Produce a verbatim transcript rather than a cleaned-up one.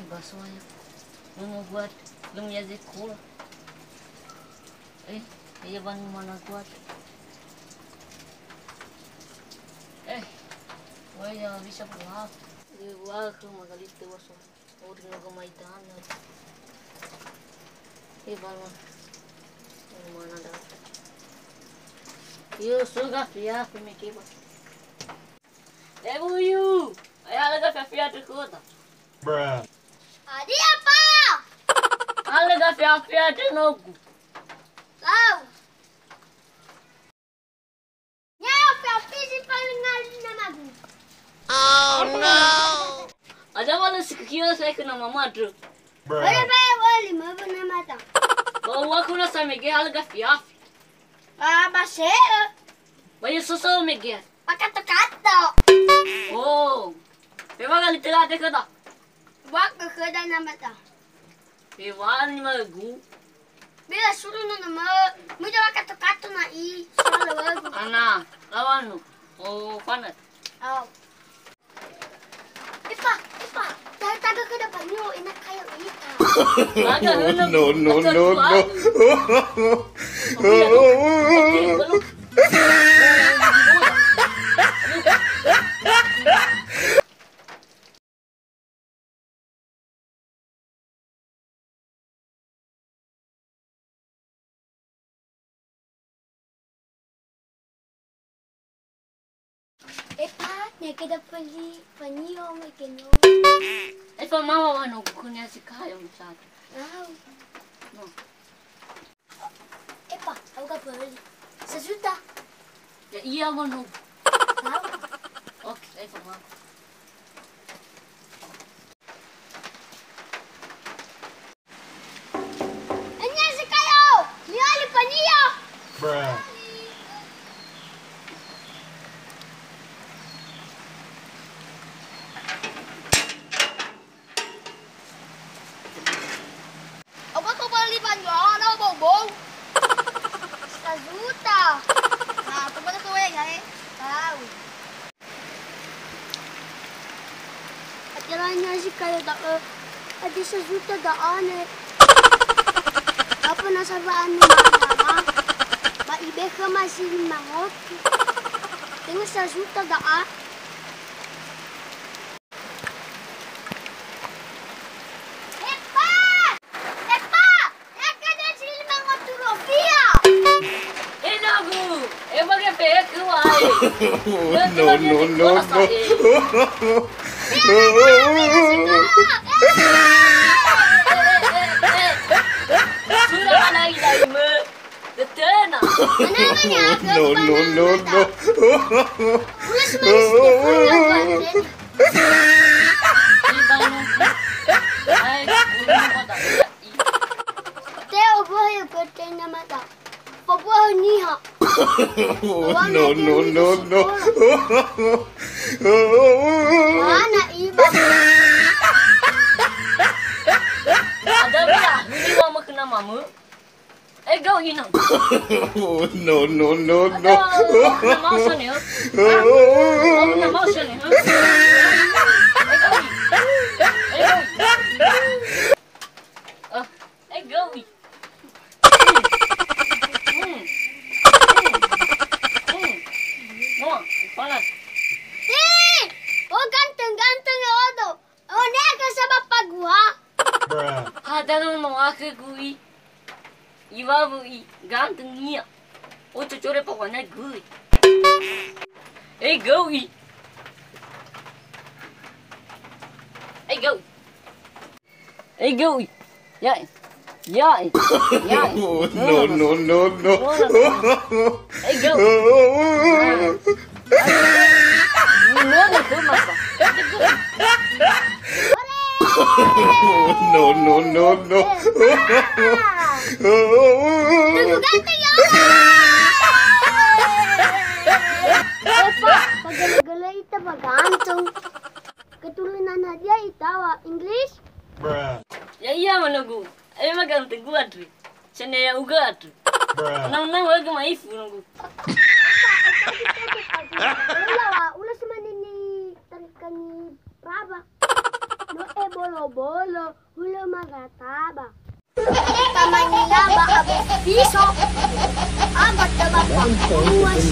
Baso ya. Nono buat, lum ya sekolah. Eh, iya ban mana buat. Eh, wah ya bisa pulang. Iya, wah, ke magalite baso. Ori no gamaitana. He bala. Mana da. Yo, suga fia, fia mekeba. Eh, Buyu. Ayo, halöga fia-fia tu kota. Hadia, Pa? Halöga fia-fia tu nogu. Lau. Nyawa fia-fia si paling ngali namagu. Oh no. Ada malu si kira saya kena mama tu. Boleh bayar wali, mau pun nama tak. Bawa aku na samege halga fiafi. Ah, base. Bayar susu mege. Pakato-kato. Oh. Memang kali telah ada kata. Buat ke kena nama tak. Hewan magu. Bila suruh nana ma, muda wa kato-kato na i, soal lawagu. Ana, lawan nu. Oh, fana. Au. Epa, epa, taga ke depan yo, enak kayak ita. No, no, no, no, no. Epa, neke da peli panio me keno. Epa, mama wa no kunia si kayo misatu. Au. No. Epa, au ka beli. Sejuta. Ya iya, mano. Tahu. Oke, saya paham. Enya sekayo, liali pania. Apa kau beli banyak, ada bau-bau? Sejuta. Nah, teman aku ya, eh. Tahu. Acaranya sih kayak tak, eh, ada sejuta dah aneh. Apa nasaba anu mama? Ba ibe ke masih lima ngotu. Dengan sejuta dah, ah. Epa! Epa! Eka dua si lima ngotu rupiah! Enagu! Emang ya pe kewa, eh. No, no, no, no. Sudah mana ini? Tetena. No, no, no, no. Ulas manis. Te obohe gotena mata. Pobohe niha. No, no, no, no. Mana iba? Ada bila, ini mau kena mama. Eh, gau ina. No, no, no, no. Ada, nama usah ni, ya. Nama usah ni, ha? Eh, gau. Eh, gau. Ah, eh, gau. Hmm. Hmm. Hmm. Wah, panas. Eh, oh, ganteng, ganteng ya, Odo. Oh, ne ka sabab paguha. Ada no no ake gui. Iwa gui ganteng ia. Oh, cocore pokoknya gui. Eh, gui. Eh, gui. Eh, gui. Ya. Ya. Ya. No, no, no, no. Eh, gui. No, no, no, no. No, no, no, no. Tunggu ganteng ya. Opa, pagele-gele ita ba ganteng. Keturunan hadia ita wa Inggris? Ya iya, manogu. Ayo magang teguh, Adri. Sene ya uga, Adri. Nang-nang wa gemaifu, nunggu. Ula wa, ula semanini tarikani raba. No ebo. Bolo-bolo, hulö magataba. Tamania ba abu piso. Apa coba Pak? Muas.